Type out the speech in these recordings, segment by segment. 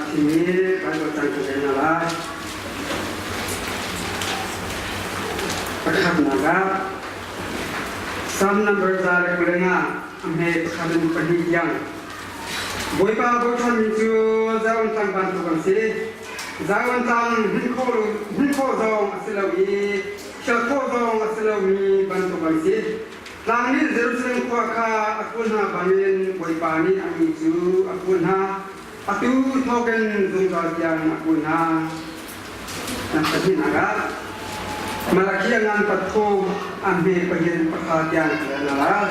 rak thimi Bible cang kan rel hna lai. Pakhatnak ah Psalm number 125 a hme pakhat in pahnih tiang. Bawipa bochanmi cu Zion tlang bantuk an si. Zion tlang hmun khawh zong a si lo i thial khawh zong a si lomi bantuk an si. Tlang nih Jerusalem khua kha a kulh hna bangin Bawipa nih a mi cu a kulh hna. Atu thawkin zungzal tiang a kulh hna. Nan pahnihnak ah Malakhi a ngan pathum a hme pahnih pakha tiang ka rel hna lai.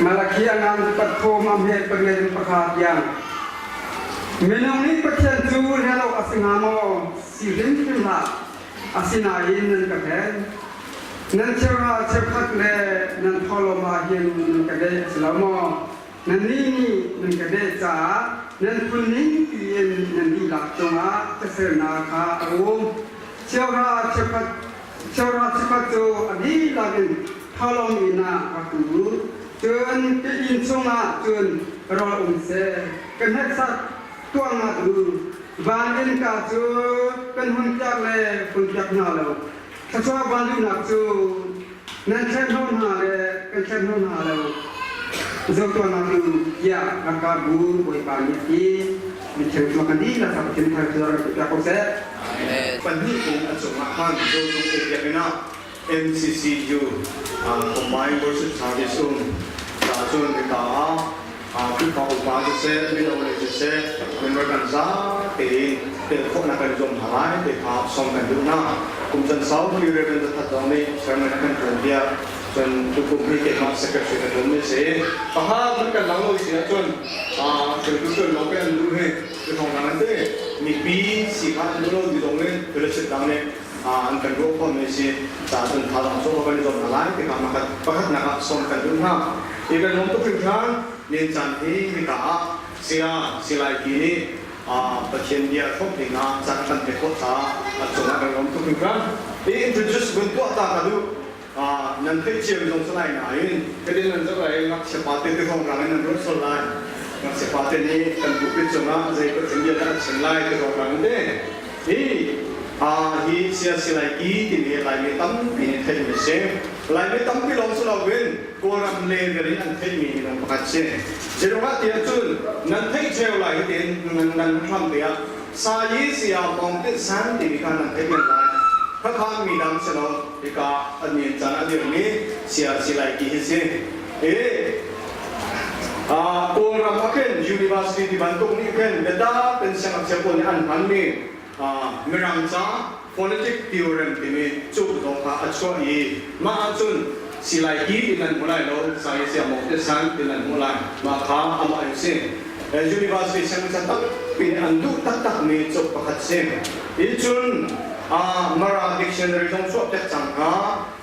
Malakhi a ngan pathum a hme pahnih pakha tiang. Minung nih Pathian cu hel awk a si hnga maw? Si hrimhrim hlah. Asinain nan ka hlen. Nan cheuhra cheukhat le nan thawhlawm ah hin nan ka deh a si lo maw? Nannih nih nan ka deh caah nan phun ning piin nan dihlak cungah ka sernak kha a um. Cheuhra cheukhat cheuhra cheukhat cu a dihlak in thawhlawm inn ah rak u. Cun ka inn chungah cun rawl um seh. Ka hneksak tuah ngat u. Van innka cu kan hun piak le hun piak hna lo. Thluachuah van duhnak cu nan thlenhno hna le kan thlenhno hna lo. Zotuahnak u tiah ralkapbu Bawipa nih a ti. Mithiang cu kan dihlak a Pathian thar cu rak piak ko seh. Pahnih kum a cungah khan Zozung te biakinn ah MCCU Combined Worship Service um ta cun hika ah Khrihfa upa siseh, mino lei siseh, member kan zatein tel khawhnak kan zuam hna lai ti kha sawm kan duh hna. Kum can saupi Reverend Zathat zong nih chairman a kan ṭuan piak. Cun tukum hi keimah secretary ka ṭuan mi a si. Pakhat hmanh kan lang lo si ahcun hruaitu ṭuan lawng pe an duh hi ti thawng an ti. Mipi si kha an duh lo ti zong in fellowship dang nih an kan ruah khawh mi a si. Caah cun thazaang cawh kan i zuam hna lai ti kha pakhatnak ah sawm kan duh hna. Hi kan lawm tuk hringhran. Nihin caan hi hika ah saya Silai Ki nih Pathian bia hrawmh ding ah caan a kan pek khawh caah a cungah kan lawm tuk hringhran. Hi introduce vun tuah ta ka duh. Nan theih cio zong si lai nain kadin nan zoh lai ngakchia pa te te hrawng rang in nan ruat sual lai. Ngakchia pa te nih kan pulpit cungah zei Pathian bia dah a chim lai ti hrawng rang in te. Hi hi saya Silai Ki timi Laimi tampi nih theihmi a si. Laimi tampi lawng si loin Kawlram level in an theihmi minung pakhat si. Zeiruangah tiah cun nan theih ṭheo lai hi tiin nan nan hram te ah Sayi saya Mong Tin San timi kha nan theih men lai. Khakha mi dang si lo hika an min caan a dirmi saya si lai ti hi si. Hi Kawlram ah khin university ti bantuk nih khin biatak in siangngakchia pawl nih an hmanmi Mirang ca phonetic theorem timi cuk zong kha a chuah i mah ahcun silai ki ti nan hmu lai lo, sai sia mawng te san ti nan hmu lai. Mah kha amah in si. University sianginn tampi nih an duh taktakmi cuk pakhat si. Hi cun Mara dictionary zong chuahpiak cang hna,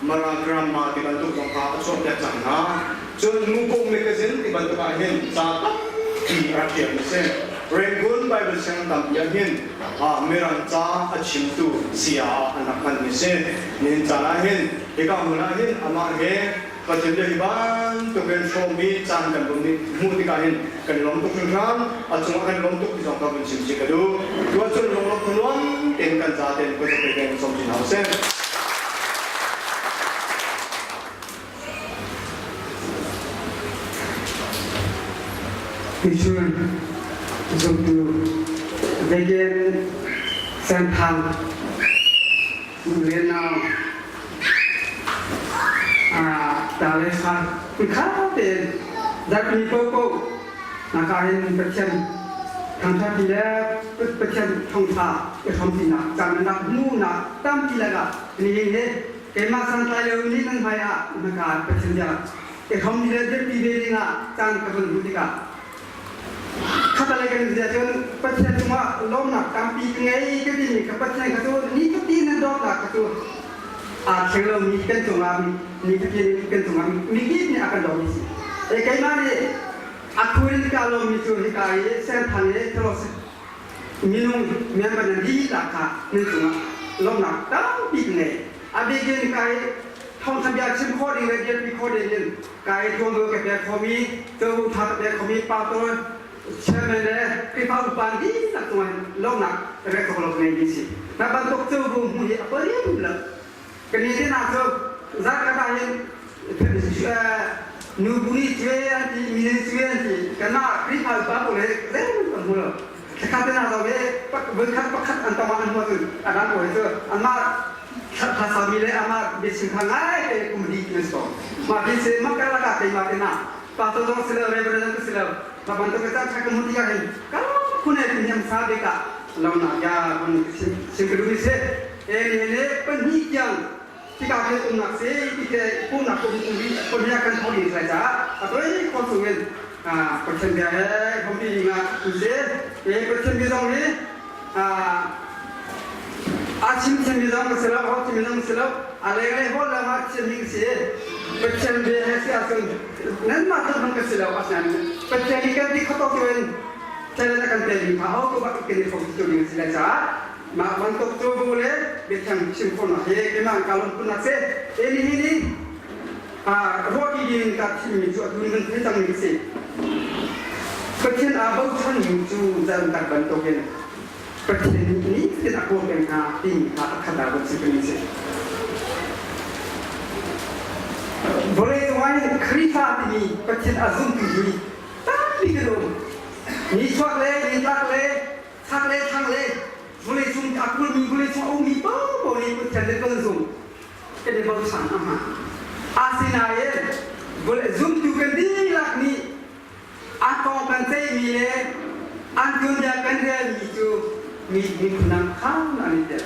Mara grammar ti bantuk zong kha a chuahpiak cang hna. Cun Muko magazine ti bantuk ah hin ca tampi a rak ṭial a si. Rangoon Bible sianginn tampi ah hin Mirang ca a chimtu saya ah an rak hmanmi a si. Nihin caan ah hin hika hmun ah hin amah he Pathian bia hi bantukin hrawmmi caan kan vun hmuh tikah hin kan i lawm tuk hringhran. A cungah kan i lawm tuk ti zong ka vun chim chih ka duh. Tuahcun lunglawmh thanuam tein kan ca tein khuazak pe kan sawm chin hna usih. Tuchun zumtu Vegan Senthang Vietnam ta le kha kha tein zarhpini paohpaoh naka hin Pathian thangṭhat ti le Pathian thawngṭha i hrawmpinak caan nan rak hmuhnak tampi lakah nihin hi Keimah santlai lo nih nan hmai ah hmaka Pathian bia i hrom le dirpi ve dingah caan ka vun hmuh tikah khatalei kan zia cun Pathian cungah lawmnak tampi ka ngei ka timi ka Pathian kha cu ni fatin nan dawtnak kha cu aa thleng lomi kan cungah ni fatin kan cungah mikip nih a kan dawmi si. E keimah nih a khurin ka lawmmi cu hika i Senthang i fellowship minung member nan dihlak kha nan cungah lawmhnak tampi ka ngei. A bik in kai thawngtha bia chim khawh ding le dirpi khawh ding in kai tuanvo ka pek khomi, covo tha ka pek khomi pastor Chairman le Khrihfa upa dihlak cungah hin lawmhnak rek lo ngei mi si. Na bantuk cu bu hmu hi a pariam lo. Kan ni te na cu zarkhat ah hin nu bu nih cue an ti, mi nih cue an ti. Kanmah Khrihfa upa pawl he zeihmanh kan hmu lo. Thlakhat te na zo ve voikhat pakhat an tong ah an hmu ahcun a dang pawl hi cu anmah thlasaumi le amah biachim kha ngai te kum li ti an si ko. Mah ti si mah karlak ah keimah te na pastor zong si lo reverend zong ka si lo mah bantuk ka caan ṭha ka hmuh tikah hin ka phun he hniam sa bik ah lonak ya kun chim ka duh mi si e ni le pahnih tiang tika khin umnak si ti te pumnak um um rih pahnih kan thawk ding sai caah a toi kho chung in Pathian bia he hompi nga tu si e Pathian bia zong hi a chim thiammi zong ka si lo ho chimmi zong si lo a lenglei hawl lang ah thiammi ka si Pathian bia he si ahcun nanmah tluk hmanh ka si lo asinain Pathian nih kan ti kho tuk in talent a kan pekmi kha ho tu bak kan i hrawm tu ding a si lai caah mah bantuk cu bu le biathiang chim khawhnak hi keimah ka lungphunnak si e nihin ni ruahpi ding ka thimmi cu atu ni kan thei cangmi ka si Pathian aa bochanmi cu zan tak bantukin Pathian nih nitin a kawl peng hna timi kha a khat ah kan si kan si. Vawlei cungah hin Khrihfa timi Pathian a zumtu hi tampi kan um. Nichuak le nitlak le chak le thlang le vawlei cung a kulmi vawlei cung a ummi paohpaoh nih Pathian le kan zum kan i bochan a hmaan. Asinain vawlei zumtu kan dihlak nih A kong kan ceihmi le an tuanbia kan relmi cu mi miphun dang khan an i tel.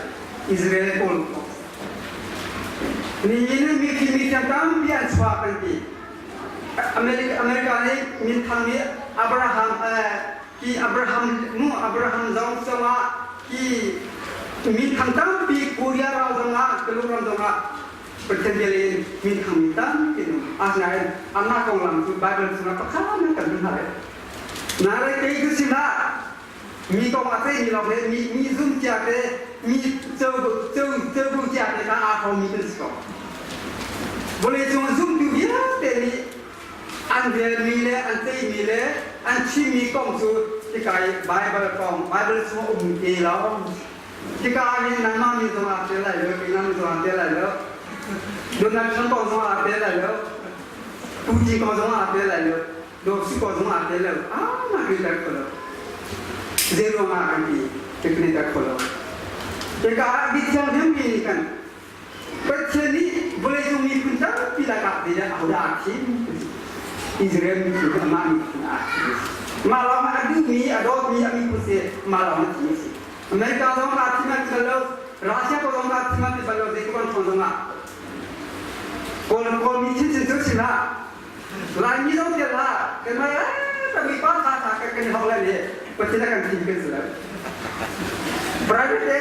Israel pawl kong. Nihin in mifim mithiam tampi an chuak kan ti. America, America nih minthangmi Abraham hi Abraham mu Abraham zong zongah hi minthang tampi Korea ram zongah Tuluk ram zongah Pathian bia in minthangmi tampi an um. Asinain anmah konglam cu Baibal chungah pakhat hmanh kan hmu hna lo. Nare kei cu sinah mi kong a theimi lawng he mi mi zumcia te mi cobu cia te kha aa hrawmmi kan si ko. Vawleicung zumtu vialte nih an relmi le an ceihmi le an chimmi kong cu hika i Baibal kong Baibal chung a ummi te lawng Hika ah hin nangmah min zong aa tel lai lo, keimah min zong aa tel lai lo, Donald Trump kong zong aa tel lai lo, Putin kong zong aa tel lai lo, Dawsi kong zong aa tel lo. Ah, nak in tel kho lo. Zei ruang ah kan ti, kan i tel kho lo. Hika ah mithiang mi nih kan Pathian nih vawleicung miphun tampi lakah zeidah ahodah aa thim? Israel miphun hi amah miphun aa thim. Mah lawng a duhmi, a dawtmi a miphun si, mah lawng a thim a si. America zong aa thim an ti bal lo, Russia ko zong aa thim an ti bal lo, zeitluk an ṭhawn zong ah. Kawl Kawlmi chinchin cu chim hlah. Laimi zong tel hlah. Kan mah eh, mi pa tha tha kan i hok lai ni. Pathian a kan thim kan si lo. Private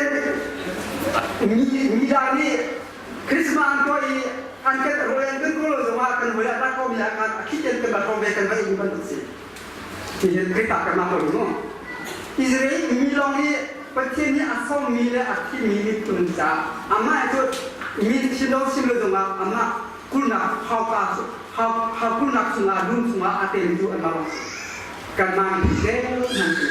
mi mi dang nih Christmas an tuah i an kan rawl an kan kawl lo zongah kan hoi a rak komi ah khan a khiten kan rak ve kan va in bantuk si. Hihin Khrihfa kan mah ko mu. Israel mi lawng nih Pathian nih a sawmmi le a thimmi miphun caah amah cu mi thin lo sim lo zongah amah kulhnak hauka hau kulhnak chungah lung chungah a tel cu anmah lawng si. Kanmah nih zel nan ti.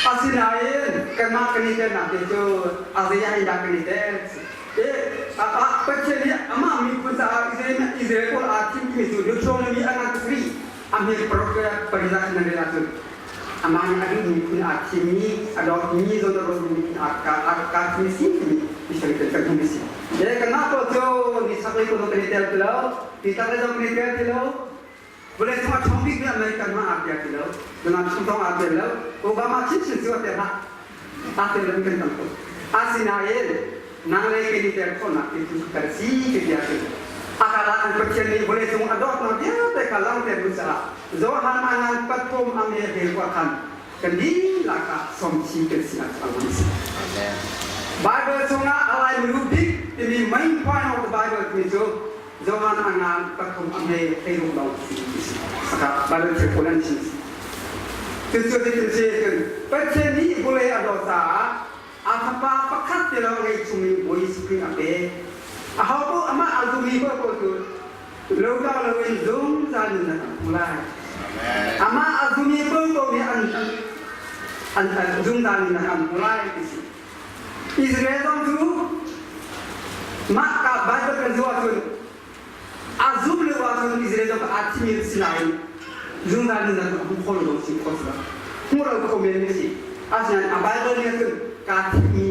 Asinain kanmah kan i telnak te cu a zei ah dah kan i tel? Pathian nih amah miphun caah Israel Israel pawl aa thimmi cu Deuteronomy a ngan 3 a hme paruk le pariat nan rel ahcun amah nih a duhmi miphun aa thimmi a dawtmi zawn a ruatmi miphun aa kaa thim si timi Israel kan kan hmuh si. Kanmah pawl cu ni chaklei ko zong kan i tel ti lo, ni chaklei zong kan i tel ti lo, Vawlei cung a ṭhawng bikmi American hmanh aa tel ti lo. Donald Trump zong aa tel lo. Obama chinchin cu a tel hlah. Aa tel lomi kan tam tuk. Asinain nang le kei nih tel khawhnak ti cu kan si ti bia cu. A kal ah an Pathian nih vawlei cung a dawtnak vialte kha langhter duh caah Johan a ngan pathum a me hel kua khan kan dihlak ah sawmchi kan sinak cu a si. Bible chungah a lai milu bik timi main point of the Bible timi cu Johan a ngan pathum a hme ei ruk lo si ti si. Saka Bible thil pawl an chim si. Cucu zeitin si cun Pathian nih vawlei a dawt caah a fapa pakhat te lawng ngei chungin Bawi Jesuh Khrih a pek. Aho paoh amah a zummi paohpaoh cu lotlau loin zungzal nunnak an hmu lai. Amah a zumi paohpaoh nih an an zungzal in an hmu lai ti si. Israel zong cu mah ka Bible kan zoh ahcun a zum lio ahcun Israel zong aa thimi an si nain zungzal nunnak cu a hmu kho lo si kho si lo. Hmu lo kho men mi si. Asinain a Bible nih ahcun kaa thimmi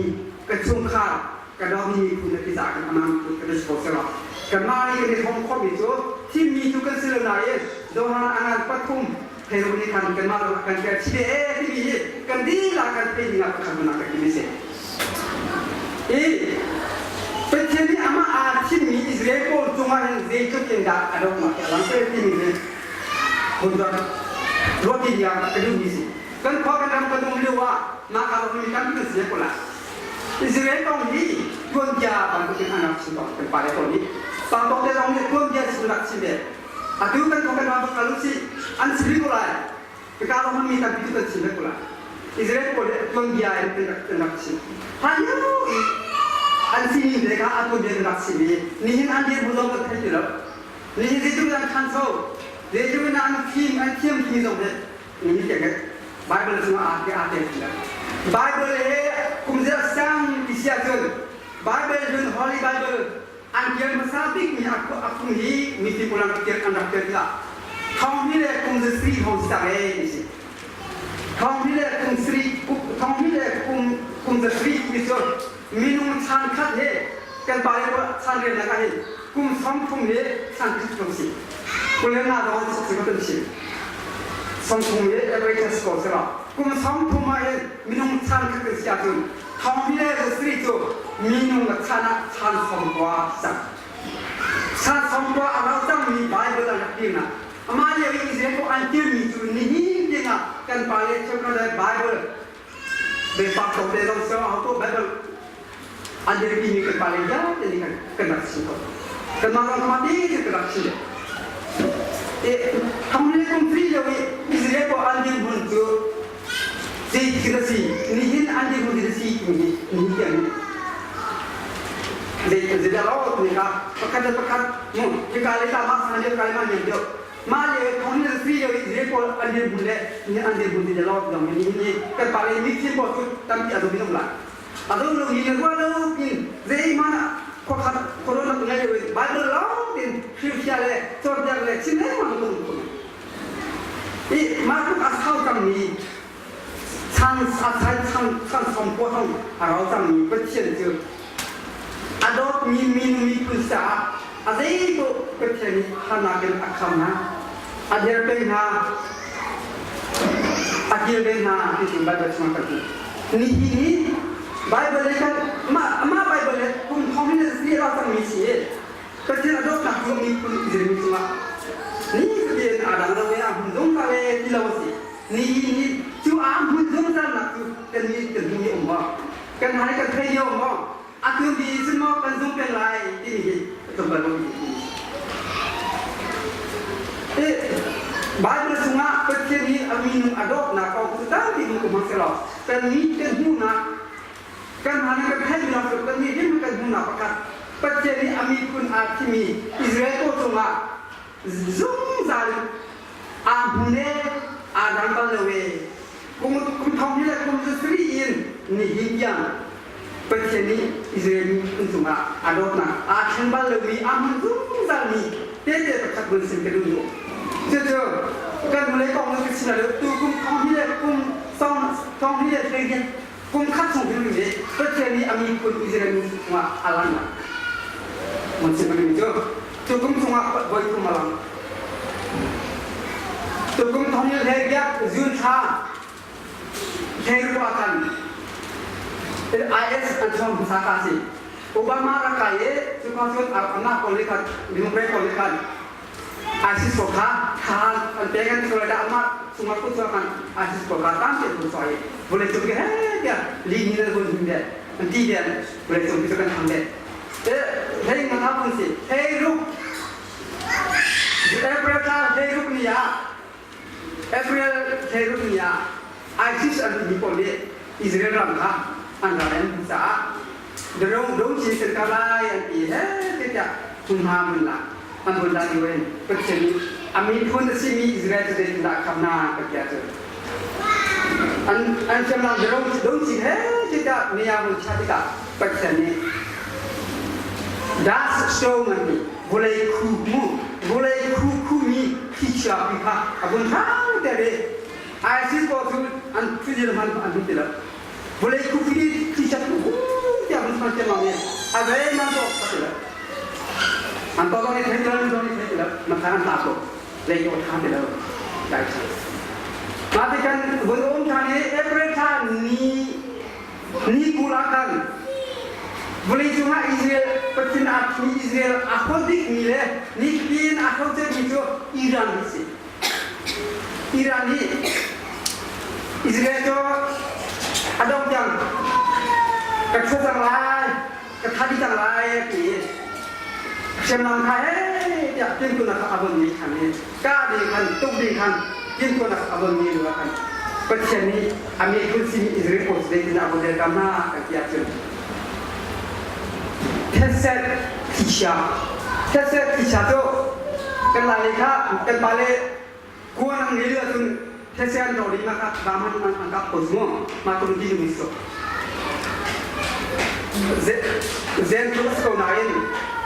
ka chungkhar ka dawtmi miphun na ti caah kan amang kan si ko selaw kanmah nih kan i thong khawhmi cu thimmi cu kan si lo nain Johan a ngan pathum Pharaoh nih khan kanmah ram ah kan kal chi ve ee timi hi kan dihlak kan theih dingah pakhat hmun ah kan timi si. I Pathian nih amah aa thimmi Israel pawl cungah hin zeitluk in dah a dawtnak hi a langhter timi hi hun ruah ti dingah ka duhmi si. Kan khua kan ram kan um lio ah mah ka ram mi tampi kan si ko lai. Israel kong hi tuanbia bantukin an rak chim tawn kan pale pawl nih. Pa tawk te zong nih tuanbia chim rak chim ve. Atu kan khua kan ram kal usih an chim ko lai. Ka ram mi tampi cu kan chim ve ko lai. Israel pawl nih tuanbia in an rak chim. Hlan lio i an sining te kha a tuanbia an rak chim i nihin an dirhmun zong kan thei ti lo. Nihin zeitluk in an ṭhancho, zeitluk in an fim, an thiam timi zong hi nihin tiang Bible chungah aa te aa tel ti lo. Bible he kum ziah sang ti si ahcun Bible cun Holy Bible an tial hmasa bikmi a phung hi mipi pawl an rak tial an rak tial tikah thong hi le kum za sri hong si tak ee ti si. Thong hi le kum sri thong hi le kum kum za sri ti cu minung chan khat he kan pa le chan rian ah hin kum 30 he chan khat hong si. Kulen na dong si kan chim. 30 he average score sila. Kum 30 ah hin minung chan khat kan si ahcun thong hi le sri cu minung chan ah chan 90 cang. Chan 90 a rau cangmi Bible an rak dirnak. Amah lio i Israel ko an tirmi cu nihin tiangah kan pale cheukhat le Bible biapak ko te zong so ho ko Bible an dirpi mi kan pale vialte nih kan kan rak chim ko. Kanmah zong kha ti kan rak chim. E thong le kum tri lio i Israel ko an dirhmun cu zei thil a si nihin an dirhmun thil a si timi hi nihin tiang nih zei zeidah lo timi kha pakhat le pakhat mu hika le ka mah sana lio ka le mah niam deuh mah le thong le sri lio i Israel pawl an dirhmun le nihin an dirhmun ti le lo zong hi nihin hi kan pa le mifim pawl cu tampi a zum in um lai a zum lo hi le ruah lo pin zeihmanh ah khuakhat corona ngai lo in Bible lawng tin hrilhfiah le cawnpiak le chim lengmang tung tung i mah tluk a sau cangmi chan a chan chan chan som ko hong a rau cangmi Pathian cu a dawtmi minu miphun caah a zei paoh Pathian nih harnak in a kham hna a dirpi hna a kilven hna ti cu Bible chungah kan hmuh nihin hi Bible le kan mah mah Bible le kum thong hin si a rau cangmi si Pathian a dawtnak cu miphun Israel mi cungah ni fatin aa dang lo i a hmun zungzal e ti lo a si. Nihin hi cu aa hmun zungzalnak cu kan nih kan hmu i um maw? Kan hai kan thei lio maw? A tu ti cun maw kan zung peng lai timi hi tlawmpal maw ti ti Bible chungah Pathian nih a minung a dawtnak kong cu tampi hmu ko hmang selaw kan mi kan hmuhnak kan hna nih kan theihmi lawng cu kan nih hrim kan hmuhnak pakhat Pathian nih a miphun aa thimi Israel pawl cungah zungzal in aa hmun e aa dang bal lo e kum kum thong hi le kum zu sarih in nihin tiang Pathian nih Israel miphun cungah a dawtnak aa thleng bal lomi aa hmun zungzalmi tehte pakhat vun sim ka duh nu cucu kan hnulei kong cu ka chim lo tu kum thong hi le kum song thong hi le hlei Kum khat chung hin nih Pathian nih a miphun Israel mi chungah a lang. Mun chim mi cu cu kum chungah voi thum a lang. Tu kum thong in hlei biak June thla hlei rua kan IS an chuang hmasa ka si. Obama rak kai i cu kha cun amah pawl nih khan Democrat pawl nih khan ISIS ko kha kha an pek an thil dah amah chungah kut chuak kan ISIS ko kha tam te tu soi vawlei cung ki he tiah li ni nan vun him de an ti de vawlei cung ki cu kan tham de te hlei ngan ha pun si hlei ruk April thla hlei ruk ni ah April hlei ruk ni ah ISIS an ti pawl nih Israel ram kha an ral an caah Daro do chin kan kar lai an ti he tiah hmunhma mun la an vun la ni wen Pathian nih A miphun a simi Israel cu zeitindah a khamh hna kan ti ahcun an an hriamnam biarom dongci he tikah mia hun chia tikah Pathian nih dust storm an ti vawlei khu mu vawlei khu khumi thlichia pi kha a vun hrang ter i ISIS pawl cu an thil hman an hun ti lo vawlei khu khi thlichia hu tiah vun hman tiang i a ve man to a ti lo an to zong nih thei ti lo an zong nih thei ti lo na an ta ko lei to tha ti lo dai mah ti kan vun um than i April thla ni ni kul ah khan vawleicung ah Israel Pathian aa thimi Israel a haw bikmi le nitin a hrocermi cu Iran hi si. Iran nih Israel cu a dong tiang ka ṭhu cang lai, ka tha dih cang lai a ti i hriamnam kha he tiah timhtuahnak kha a von ngei ṭhan i kah ding khan tuk ding khan timhtuahnak a von ngei lio ah khan Pathian nih a miphun simi Israel pawl cu zeitindah a von dirkamh hna kan ti ahcun thetse thlichia thetse thlichia cu kan lai kha kan pale kuan an ngei lio ahcun thetse an ro ding kha vam han an kap ko mu ma tum ti mi so zen tu ko nain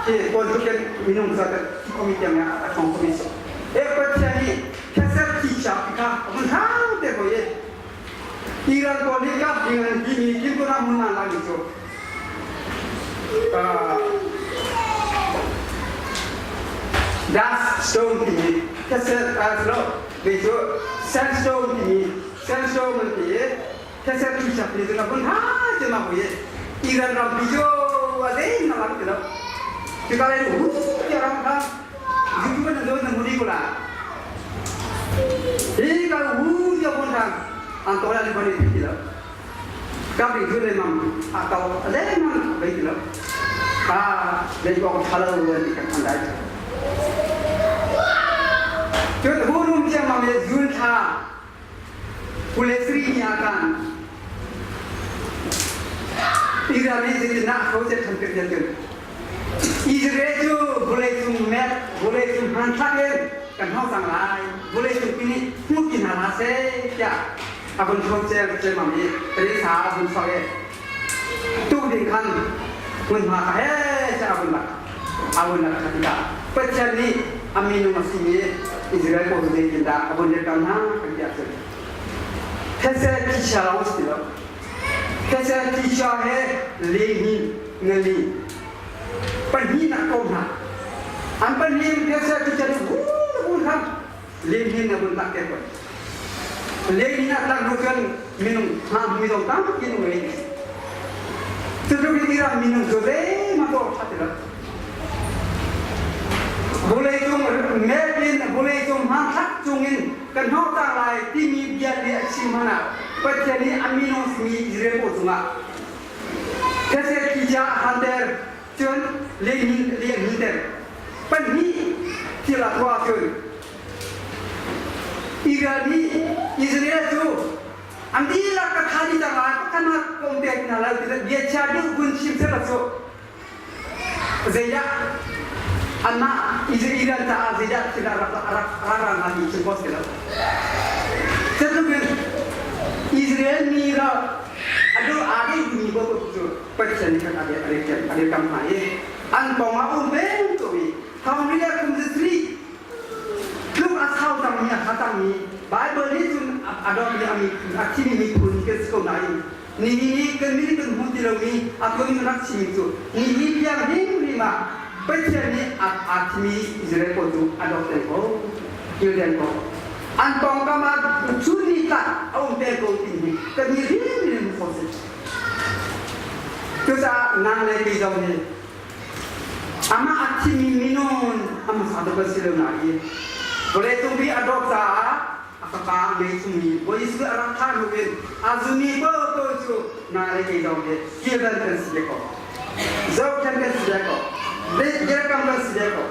khi kawl tu ken minung sa ta komi tiang a thong komi so e Pathian nih thetse thlichia kha a hang te ko ye Iran pawl nih kap ding an timi timhtuahnak hmun an lakmi cu dust stone timi thetse lo kei cu sandstone timi sandstone an ti i thetse tuichak ti cu na vun ha ti ma hui Iran rampi cu a zei na lang ti lo cuka lai hu ti ram kha YouTube na zo na hmu ko la hi ka hu ti vun thang an to la ni bani ti lo ka bi thu le mam a to le mam bai ti lo a le ko thalo wan ti kan an dai chun hu rum chiang mam le zun tha Kulesri ni akan Iran nih zeitindah a project than pek cun Israel cu vawleicung map vawleicung hmanthlak in kan hau cang lai vawleicung pi nih hmuh ti hna hlah seh tiah a vun project ciammam i risa a vun chuak i tu ding khan hmunhma kha he tiah a vun lak a vun lak kha tikah Pathian nih a minung a simi Israel pawl cu zeitindah a vun dirkamh hna kan ti ahcun thetse thichia lawng a si ti lo thetse thichia he lehnin ngali pahnihnak ko hna an pahnih thetse thichia cu vun khan lehnin na vun tak te ko lehnin a tlak hnu cun minung hna mi zong tampi in ngei cutluk in Iran minung cu zeihmanh tuah ṭha ti lo Vawleicung map in vawleicung hmanthlak cungin kan hnawh cang lai timi bia nih a chim hmanh ah Pathian nih a minung simi Israel pawl cungah thetse thlichia a hanter cun lihnin li a hninter. Pahnih thil a tuah cun Israel nih Israel cu an dihlak ka tha dih cang lai pakhat hmanh ka um pek hna lai ti bia chia duh vun chim seh cu Zeidah anmah Israel caah zeidah thil a rak rak rak rak ti chim khawh si lo. Cutluk in Israel mi ral a duh aa duhmi paoh cu Pathian nih khan a a dirkamh hna i an pawng ah um peng ko i thong li le kum zasarih tluk a sau cangmi a tha cangmi Baibal nih cun a dawtmi a miphun a thimi miphun kan si ko nain Nihin i kan min kan hmu ti lomi a tuan rak chimmi cu nihin tiang hrimhrim ah Pathian nih a aa thimi Israel pawl cu a dawt peng ko, kilven ko. An pawngkam ah cu ni tla a um peng ko ti hi kan ni hrimhrim kho si. Cucaah nang le kei zong nih amah a thimi minung a hmasa tuk kan si lo nain vawleicung pi a dawt caah a fapa a ngei chungmi Bawi Jesuh a rak thah hnu in a zummi paohpaoh cu na le kei zong hi kilven kan si ve ko. Zohkhenh kan si ve ko. Dirkam kan si ve ko.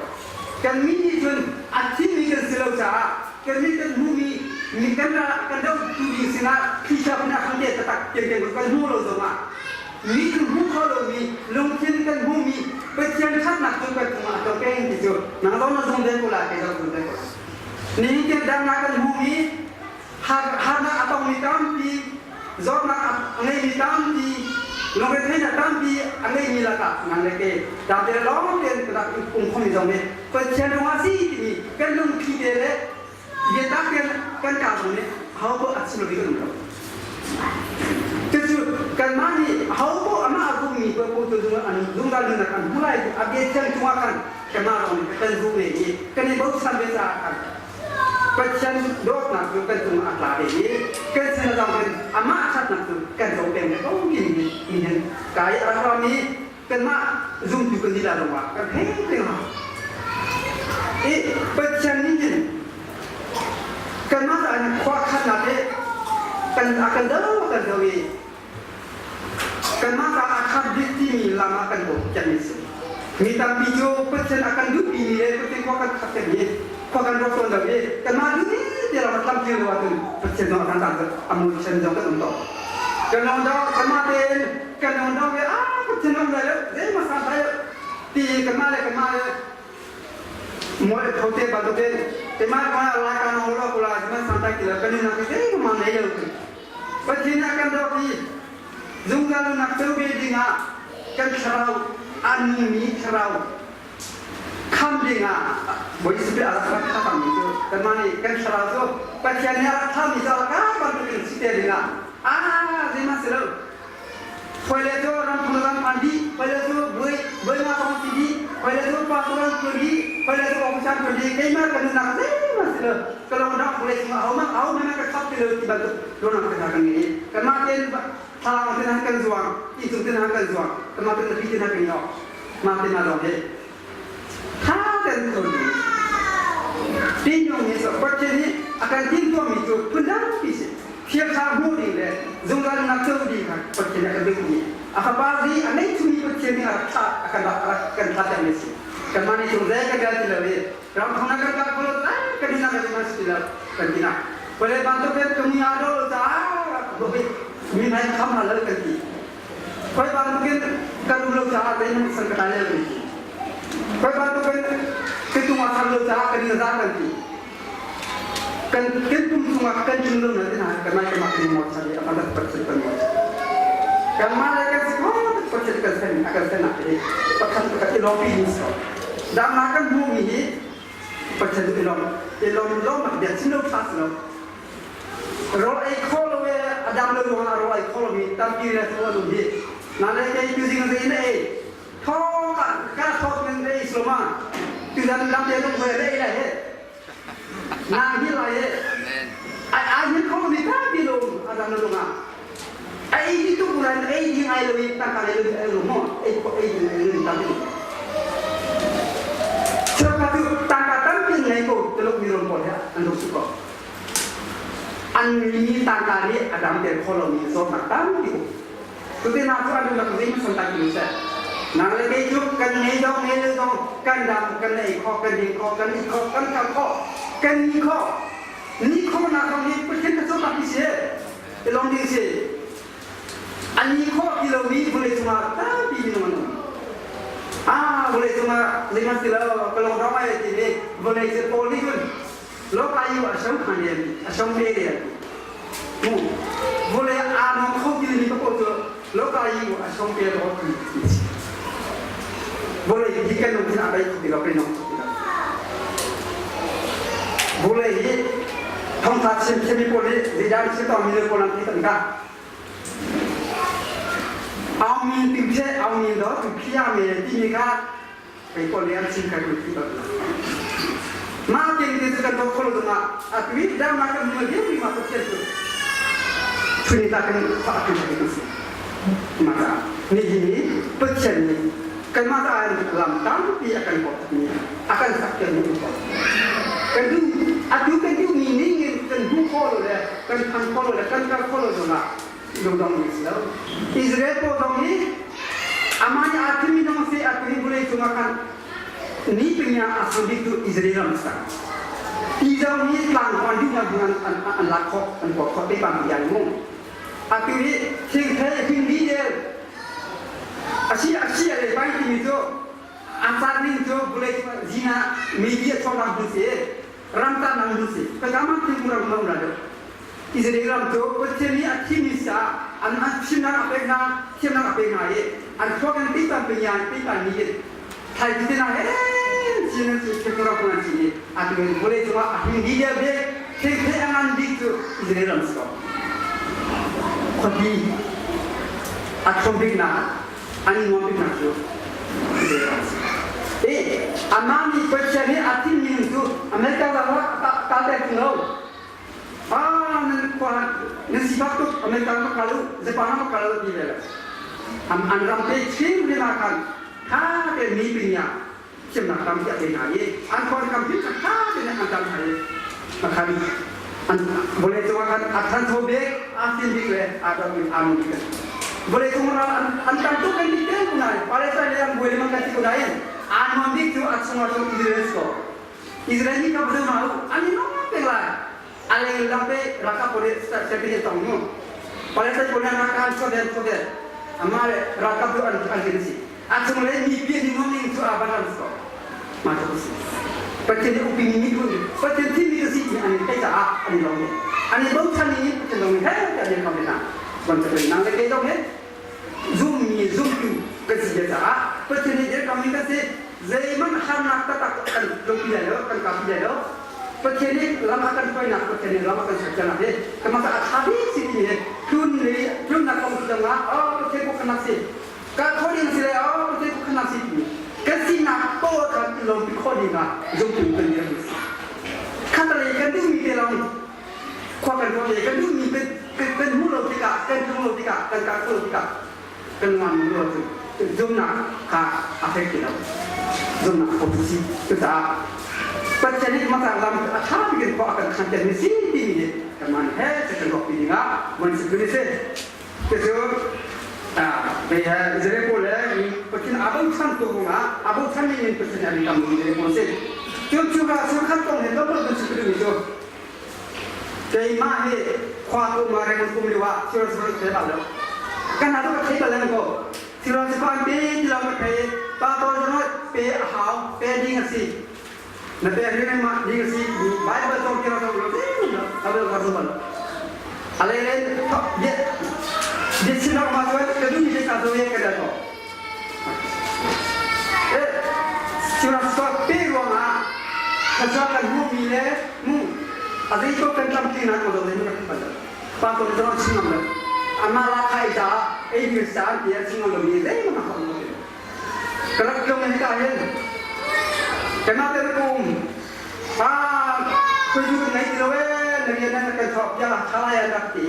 Kan mi nih cun a thimi kan si lo caah kan mit kan hmuhmi mi kan kan dohtu ding sinah thlichia in a kan te taktak tiang kan hmu lo zongah mi kan hmu kho lomi lungthin kan hmuhmi Pathian ṭhatnak cu kan cungah a to peng ti cu nang zong na zung ve ko lai kei zong zung ve ko lai. Nihin tiang damnak kan hmuhmi harnak a tongmi tampi, zawtnak a ngeimi tampi, lungretheihnak tampi a ngeimi lakah nang le ke dam te lawng tein ka rak um khomi zong nih Pathian ruangah si timi kan lungthli te le biatak tein kan kaa zong nih aho a chim lomi kan um lo. Cucu kanmah nih aho paoh amah a zummi paoh cu zungzal nunnak an hmu lai a bia thiang cungah khan kanmah zong nih kan zumh ve i kan i bochan ve caah khan Pathian dawtnak cu kan cungah a tla ve i kan sin a zong in amah ṭhatnak cu kan co peng ve ko timi hi hin kai a rak rami kanmah zumtu kan lila zongah kan thei peng hna. I Pathian nih hin kanmah caah hin khua khannak hi kan a kan do a kan do i kanmah caah a khat bik timi lam ah kan bawm mi si. Mi tampi cu Pathian a kan duhpi mi le Pathian khua kan khat mi khua kan ruat tawn lo i kanmah duh te lam a tlamtling lo ahcun Pathian zong a kan tang a mui Pathian zong kan um to. Kan lung do kanmah tein kan lung do ve ah Pathian um lai lo zeihmanh san lai lo ti kanmah le kanmah le Moi thote bantukin timah kona lai kan holo kula man santai ti lo kan in nak zei ma nei lo Pathian a kan dawt i zungzal nak co ve ding ah kan thlarau an mi thlarau kham ding ah Bawi Jesuh a rak rak tha mi cu kanmah nih kan thlarau cu Pathian nih a rak tha mi cu a rak bantukin si te ding ah ah zeihmanh si lo Phaile cu ramthum ram phan dih, phaile cu buai buai kong si dih, phaile cu pa tuan tuan dih, phaile cu ong chan tuan dih, keimah ka nunnak zeihmanh si lo, ka lawng dah pule chung aho mah aho hmanh ka khap ti lo ti bantuk ruahnak te hna kan ngei. Kanmah tein thlalang te hna kan zuang, inn cung te hna kan zuang, kanmah tein pi te hna kan yok, mah te hna zong hi tha tein kan ding. Tinung nih so Pathian nih a kan timhtuahmi cu phun dangpi si. Thiangthla hmuh ding le zungzal nunnak co ding kha Pathian nih a kan duhmi a fapa zi a nei chungmi Pathian nih a rak thlah a kan rak rak kan thlah termi a si. Kanmah nih cung zei kan bel ti lo i ram thong kan kal kho lo kan nunnak kan si ti lo kan ti na. Pale bantuk in ka mi aa do lo caah mi hmai kham hna lo kan ti. Koi bantuk in kan um lo caah zeihmanh san ka tlai lo kan ti. Koi bantuk in ka tung a thar lo caah kan in za kan ti. Kan kan pum chungah kan chung lo na tina kan mai kan kan mo chan a kan pat kan mo. Kan ma le kan si ko pathian kan sen a kan sen nak hi pakhat pakhat i lawmpi ni so. Dam na kan hmu mi hi pathian i lawm i lawm lawm nak bia chim lo tha lo. Rawl ei kho lo e a dam lo ruangah rawl ei kho lo mi tampi le thu an um hi. Na le kei tu zing zein ei tho ka ka tho men ei sloma tu dan lam te lung hoi le ei lai he na hi lai he ai ai hin kho mi tampi lo a dam lo ruangah ai di tu ran ei ding ai lo i tangka le lo ai lo mo ei ko ei ding ai lo tampi Cheukhat cu tangka tampi ngei ko Tuluk mi ram pawl hi an rak si ko. An mi tangka nih a damter kho lomi zawtnak tampi um. Cuti hna cu an rak zeihmanh san tak mi seh. Nang le kei cu kan ngei zong ngei lo zong kan dam kan ei kho kan ding kho kan it kho kan kal kho kan ni kho ni khawhnak zong hi Pathian ka cawtak mi si i lawm ding si. An ni khawh ti lomi vawlei cungah tampi minung an um. Ah, vawlei cungah zeihmanh si lo, ka lung dong ai timi vawlei cu Paul nih cun Lokayu a som khan in a som te rian. Mu vawlei aa nuam kho ti mi paoh cu lokayu a som te ro ti si. Vawlei hi kan lungthin a dai kho ti lo, kan nong kho ti lo. Vawlei hi thongtha chim thiami pawl nih zeidah an chim tawn mi pawl an ti tan ka. Aung min tu phe aung min do tu phia me ti mi kha kei pawl nih an chim kha kan ti bal lo. Mah tin ti cu kan do kho lo zongah a tui dam ma kan hmu hiu ma Pathian cu chuni ta kan fa tu kan si. Mah ca nihin hi Pathian nih kanmah caah lam tampi a kan kawhmi a kan saktermi um ko. Kan duh atu kan duhmi ning in kan hmu khawh lo le kan than khawh lo le kan kal khawh lo zongah lungdong mi si lo. Israel pawl zong hi amah nih aa thimmi zong a si atu hi vawlei cungah khan ni pinya a sang bik tu Israel ram a si. Ti zong hi tlangkon duh hmanh an an lak khawh an kawt khawh te bang yan mu. Atu hi thingthei hingli del asi asi le bai timi cu a caan ning cu vawlei zina media chawlak hmun si. Ram ta nang lu si. Ka ka ma thingkung ram ram ra deuh. Israel ram cu Pathian nih a thimmi si ah an an thimnak a pek hna, thiamnak a pek hna i an thluak in pipan pinyan pipan ni in thlai ti na he chin an si thingkung ram an si i atu in vawlei cungah a him dih vialte thingthei a ngan bik cu Israel ram si ko. Khuapi a thuam biknak an i nuam biknak cu Israel ram si. I amah nih Pathian nih a thimmi nun cu America ram ah kal ter tung lo. Ah nan khua nan sifak tuk America ram kal u Japan ram kal u ti ve lo. An an ram te chin rin ah khan tha te mi pinya thiamnak ram ti a pe hna i an khua kam hi tha te an tam hna i khan an vawlei cungah khan a thancho bik a fim bik le a dawt bik aa nung bik vawlei cung ral an an tam tuk kan ti te ko nain Palestine le an buai lengmang kan ti ko nain aa nuam bik cu a chungah cun Israel si ko Israel nih ka va ma u an i nuam peng lai a leng lam pe ralkap pawl nih state tong mu Palestine pawl nih ralkap an chuak chuak amah le ralkap cu an an kin si a chung le mipi an i nuam ning cu a van ram si ko mah cu si Pathian nih upi mi miphun Pathian thimmi ka si ti an i theih caah an i lawm ve an i bochan i Pathian zong nih he an i lawm ve hna bantuk in nang le kei zong hi zummi zumtu kan si ve caah Pathian nih dirkammi kan si zeihmanh harnak taktak kan tlungpi lai lo kan kapi lai lo Pathian nih lam a kan hruainak Pathian nih lam a kan serpiaknak hi kanmah ca a ṭha bik si timi hi tlun le tlunnak kong zong ah oh Pathian kut khanak si ka khawh ding si le oh Pathian kut khanak si timi kan sinak pawl khan i lawmpi khawh ding ah zumtu kan dirmi si khatalei kan duhmi te lawng khua kan ruah le kan duhmi kan hmuh lo tikah kan tlung lo tikah kan kal khawh lo tikah kan ngan lo cu zumnak kha a fek ti lo zumnak ko si cucaah Pathian nih hmasa lam a ṭha bik in khua a kan khan mi si timi nih kanmah nih he kan ruah pi dingah mun si tu si cucu Israel pawl le Pathian aa bochan tu kongah aa bochan ning in Pathian an kam mi pawl si cu cu ka cu khat kong he tlawmpal kan si tu cu keimah hi khua kum ah reng kum lio ah thil sur thei bal lo kan hna ka thei bal lang ko thil si pan pe ti lo ka thei pa to zong pe a hau pe ding a si na pe ring ma ding a si bible tong kira tong lo lo ka zo bal ale le ye ye sin ma so ka du mi ka zo ye ka da to Sihmanhsehlaw pe ruangah thluachuah kan hmuhmi le mu a zeitluk kan tlamtlinak ko zong kan bal lo. Pa ko zong chim ngam lo. Amah la khai caah ei ding sa an ti a chim ngam lomi zeihmanh a hau lo. Ka rak tlung in ka hin keimah te kum ah khuidu kan ngei ti lo ee na rian na kan thawk bia tha lai an rak ti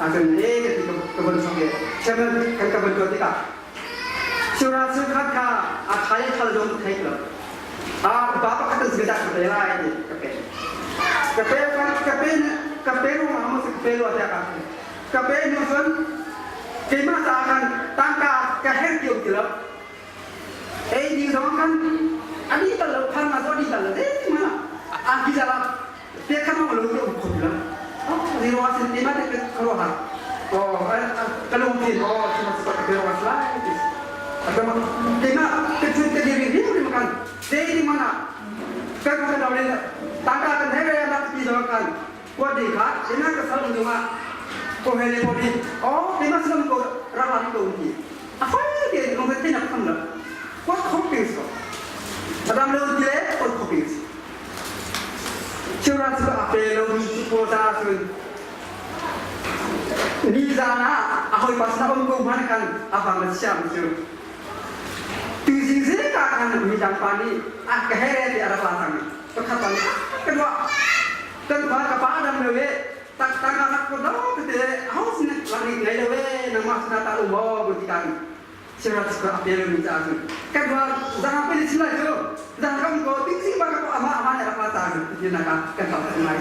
ahcun ee ka ti ka von sok i chairman kan ka von tuah tikah Sura chungkhat kha a thai thal dong thei lo. A upa pakhat an zingzak ka pe lai ti ka pe. Ka pe ka pe ka pe ru ma mo ka pe lo ta ka. Ka pe nu cun keimah ta kan tangka ka her ti um ti lo. Ei ding zong kan ani tal lo phan ma zo di tal lo de ma a ki jala te kha ma lo um khop lo. Oh ni ro asin ti ma te ka ro ha. Oh ka lung thin oh sima sima ka pe ro lai ti. Atama keimah ka chun ka diri ri ri makan te di mana kan ka daw le tangka kan he re nak ti zo kan ko di kha ina ka sal undunga ko he le ko di oh keimah silam ko ra la ko ti a fai te lung te nak tham lo ko khop ping so adam lo ti le ko khop ping si Children cu a pe lo mi cu paw ta cun nizan ah a hawipa sinah um ko hmanh khan a vang a chiam cu tuzing zingka khan midang pa nih a ka he ti a rak la cang pakhat pa nih ka dua kan pa ka pa dam lo e tak tak a rak ko do te ho sin lang ngai lo e nangmah sinah ta um maw bu ti kan Sirach ka a pe lomi caah cun kan dua zanga pe chim lai cu zang kam ko ting sing ba ka ko ama ama ne rak la ta ti na ka kan tam tak ngai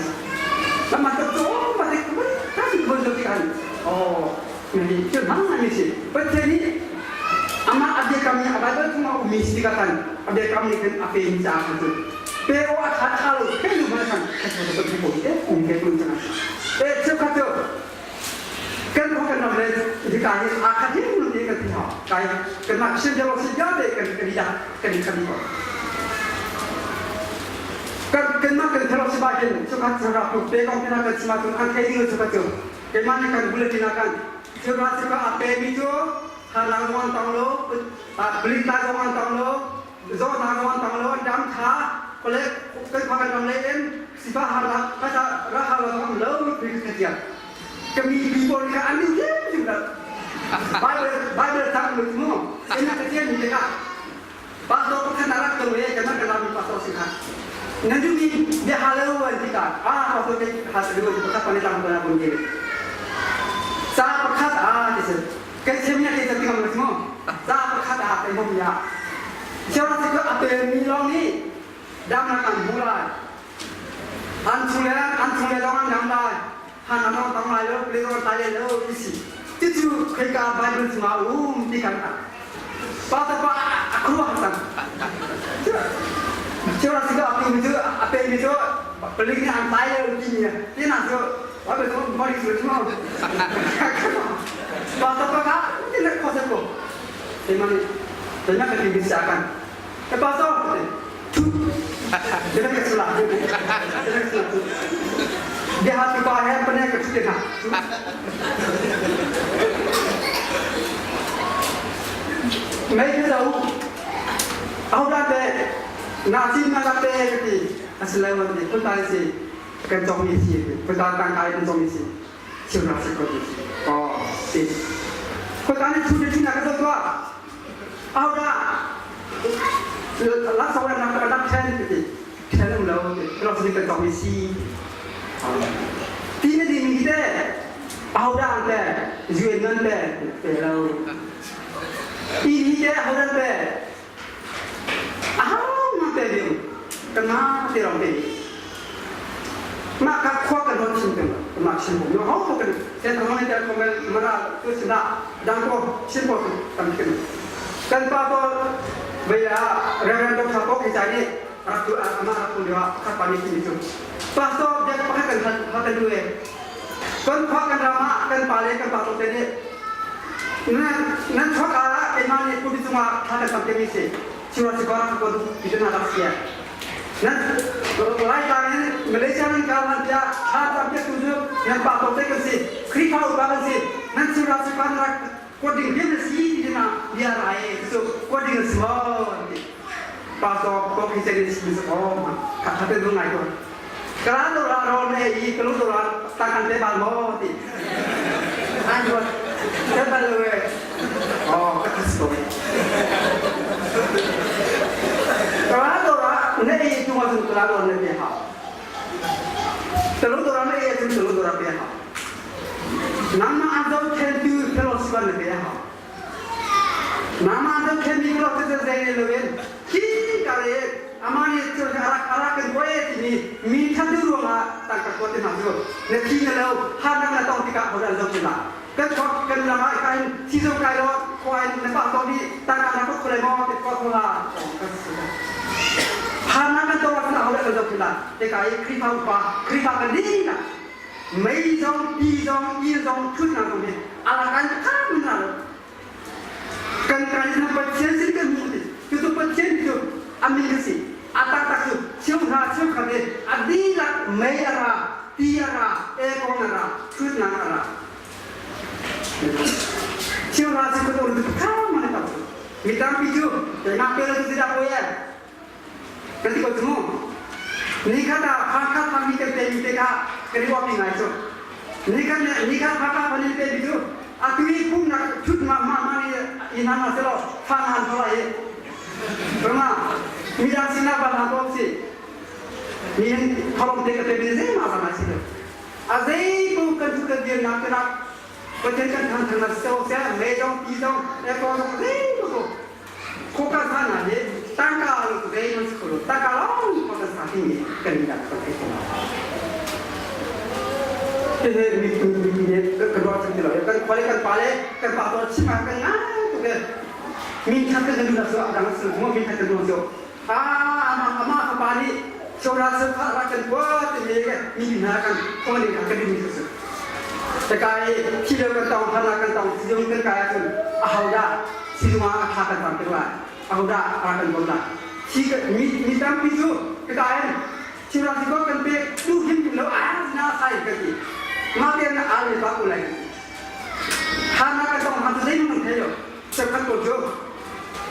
lama to to ma te ko ka si bon do ti kan oh ni thil hmang mi si Pathian nih ama abia kam ni a Bible chung a ummi si ka kan abia kam ni kan a pe mi caah kan cun pe o a tha tha lo pe lu ma kan kan ko ko ko te um ke kun chang e cheu kha chu kan khua kan ram le hika hi aa khat hi mun te kan ti hna kai kanmah Christian dialog si vialte kan kan i kan i khat ko kan kan. Kanmah kan fellowship ah hin sukhat sara tuk te kong tina kan chim ahcun an thei ding sukhat cu keimah nih kan bulletin ah kan sukhat sukhat a pemi cu harnak zong an tong lo, palik ta zong an tong lo, zawtnak zong an tong lo, an dam tha kole kan khua kan ram lei in sifa harnak kata ra har lo zong lo ti ka ka mi pi pawl kha an ning hrim lo. Bible Bible tang lu mu ina ka tian mi ka pastor pakhat na rak tong e kan kan lam pastor si kha nan du mi bia halo an ti ka a pastor ke ha sa du pakhat pa ne tang ba bun ke sa pakhat a ti se kan sem ya ke ta ti ngam mo sa pakhat a kai mom ya chewa se ko ape mi long ni dam na kan bu lai an chung le an chung le dong an dam lai han an ong tang lai lo le dong tai le lo ti si ti cu khika Bible chungah um ti kan pa ta pa a khuang cang chewa si ka api mi cu a pe mi cu palik nih an tai le ti mi ti na cu Bible chung mari su chung pa ta pa ka ti na kho sa ko te mani te na ka ti bi sa kan te pa so te na ka sula te na ka sula dia hati pa he pa ne ka te na Mei khi zo ahodah te na cin na te ka ti asilo an ti phun tai si kan cong mi si phun ta tang kai kan cong mi si chim ra si ko ti oh si phun ta ni thu ni na ka zo tua ahodah laksawng na ka dak then ti then um lo ti philosophy kan cong mi si ti na di mi te ahodah te zuen nan te te lo ti hi te ahodah te ahau ma te ding kan ma te rong te ma ka khua kan hon chim teng ma chim bo no ho kan te thang ne te ko me mara tu sida dang ko chim bo tam kin kan pa to veya reverend dr ko ki chai ni rak tu ama rak tu dewa kha pa ni ti chu pastor jak pa kan ha kan duwe kan khua kan rama kan pa le kan pa to te ni nan nan thok ala keimah nih pulpit cungah thla kan cam timi si Chura Sikora ko tu na rak sia nan lai tlang in Malaysia nan kal nan tia thla cam piak tu cu nan pa to te kan si Khrihfa upa kan si nan Chura Sikora rak ko ding hin si ti na bia rai cu ko ding si mo ti pastor ko khi se si si o ma kha kha te du ngai ko kala do ra ro ne i kalu do ra ta kan te bal mo ti an do te bal we oh ka khas ko kala do ra ne i tu ma tu kala do ne pe ha telu do ra ne i tu telu do ra pe ha Nangmah an zohkhentu fellowship an pe hau. Nangmah an zohkhenmi fellowship cu zei loin hi ka le amah nih cu arak arak kan koi timi mi thatu ruangah tangka kuat te hna cu na thi na lo harnak na tong tikah hodah an zohkhen la kan khor kan lam ah kai thi zo kai lo khua in na pa to ni tangka na kut khule maw te ko la harnak kan tong ah hodah kan zohkhen la te kai Khrihfa upa Khrihfa kan ni na Mei zong, ti zong, inn zong, ṭhutnak zong hi a lak an ṭha hna lo. Kan kan in Pathian sin kan hmuh ti. Cucu Pathian cu a min a si. A taktak cu cheuhra cheukhat in a dihlak mei a ra, ti a ra, ekong a ra, ṭhutnak a ra. Cheuhra cheukhat um cu ṭha man tam. Mi tampi cu keimah pe lo cu zeidah poi ai? Kan ti ko cu mu. Nikhat ah Hakha phakmi kan pemi te kha kan i uahpi ngai cu. Nikhat nikhat Hakha phan in pemi cu atu i pumnak thut ma ma ma ni i hna hna selaw fa han thawla hi. Rama midang sinah ba hna ko si. Mi hin tholong te ka pemi zei ma sama si lo. A zei bu kan thu kan dir nak te nak Pathian kan thang thang na so se me zong ti zong e ko zong zei bu Khoka sa hna hi tangka zeihmanh si kho lo. Tangka lawng khoka sa timi kan i dak kan thei kho lo. Hihi mi mi nih kan ruah cang ti lo. Kan khua le kan pa le kan pa to chim ah kan ngai tuk e. Min khat kan duh so adang su mo min khat kan duh so. Ah ama ama fapa nih sora sokha ra kan kwa ti mi mi hna kan khong ding kan duh mi su. Takai thi lo kan tong hana kan tong sizung kan kai ahcun ahodah sizung ah a tha kan tam tuk lai ahodah a kan bawmh lai thi mi mi tampi cu ka kai. Chimra si ko kan pek tu him lo a na sai ka ti. Ma te na a le ba ko lai. Ha na ka tong ha tu zei mun thei lo. Chakhat ko chu.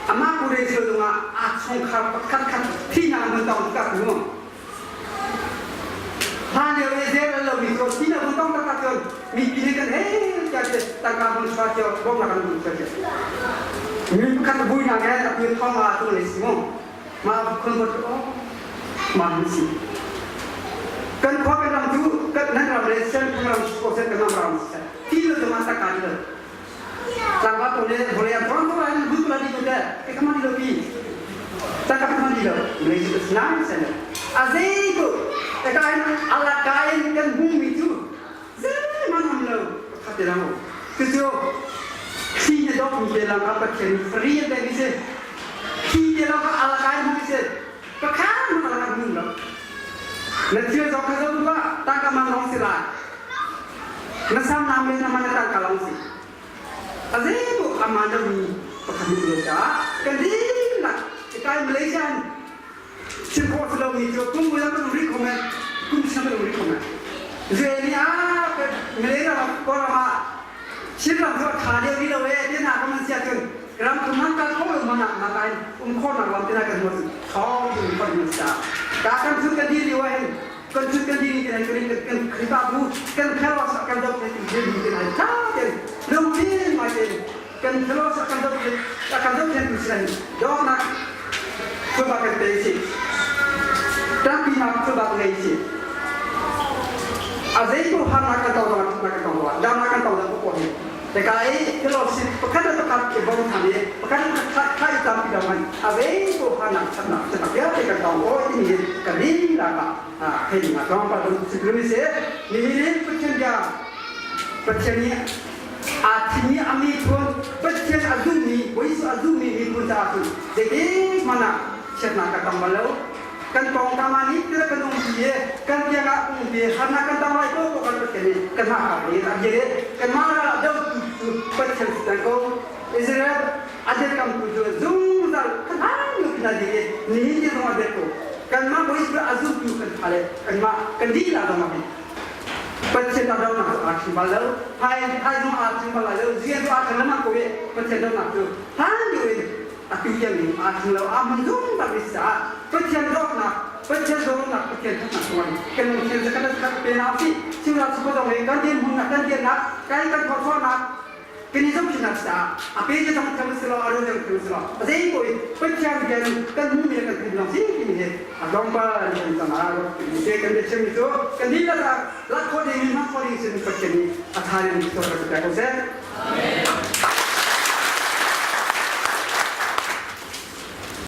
Ama ku re sio lunga a chungkhar pakhat khat thi na mun tong ka ku. Hlan lio i zel lo mi cu ti na vun tong taktak cun mipi nih kan hei tiah ti tangka vun chuah cio bawmhnak an vun chuah cio. Mi pakhat buinak he a pil thong ah tu le si mu. Ma khun bot o ma hin si. Kan khua kan ram cu kan nan ram le sen kan ram ko sen kan ram si. Ti lo zong ah tangka ti lo. Tlangval to le vawlei ah thawng thawng in bu la di ko te e kama di lo pi tangka kama di lo Malaysia is nai sen a zei ko e ka in ala ka in kan hmu mi cu zei man am lo khat te lang cu cu thi ne dok mi te lang a pathian free te mi se thi te lang ka ala ka in hmu mi se pakhan man ala ka hmu lo na thil zong kha zo ba tangka man long si lai Na sam nam le na man na ka long si. A zeibu aman da mi pakhat mu lo caah kan dihlak ikai Malaysian chim khawh si lo mi cu kum ulang kan um rih kho men kum siang kan um rih kho men. Ze ni a Malaysia ram Kawlram ah Chin ram cu a tha deuh rih lo e ti na kan man sia cun ram thum han kal kho lo man ah na kai um khawh nak lam te na kan huat thawng in kan mun sa ka kan thut kan di liu ah hin kan thut kan dini kan kan kan Khrihfabu kan khelos kan dok te ti ni kan ai tha ten lungthin mai ten kan khelos kan dok te kan dok ten tu sian dok nak chuba kan te si tampi nak chuba ngei si a zei ko har nak kan tong nak kan tong wa dam nak kan tong ko ko hi te kai fellowship pakhat le pakhat i bawm than i pakhat le pakhat kha i tampi lo man a zei ko har nak that nak that vialte kan tong ko ti mi kan ning la ka thei ding ah tlawmpal kan si se nihin Pathian bia Pathian nih aa thimmi a miphun Pathian a zummi Jesuh a zummi miphun caah cun zeitik hmanh ah chiatnak ka tong bal lo kan pawngkam ah nih tila kan um pi i kan tiang ah um pi harnak kan tong lai ko ko kan Pathian nih kan mah ka ri a bia kan mah ral ah do tu cu Pathian si ko Israel a dirkam tu cu zungzal kan hang nu kina di i nihin ti zong a dir ko kanmah Bawi a zumtu kan tha le kanmah kan dih la dong ah Pathian a donak cu aa ṭhing bal lo hai hai zong aa ṭhing bal lai lo zian cu aa ṭhing lengmang ko i Pathian donak cu hlan lio in atu tiang in aa ṭhing lo aa hman zungzal mi caah Pathian dawtnak Pathian dawtnak Pathian ṭhatnak cungah kan lungthin cu kan khat pe hna usih Singla cu zong hi kan dirhmun kan dirnak kan kan thawchuahnak kan i zohchunhnak caah a pe cu zong thiam si lo a ru zong thiam si lo a zei ko in Pathian bia in kan hmuhmi le kan theih lawng si timi hi a tlawmpal kan cangah te kan biachim mi cu kan dihlak ah lak khawh ding in hman khawh ding sin Pathian nih a tha in kan pek ko seh.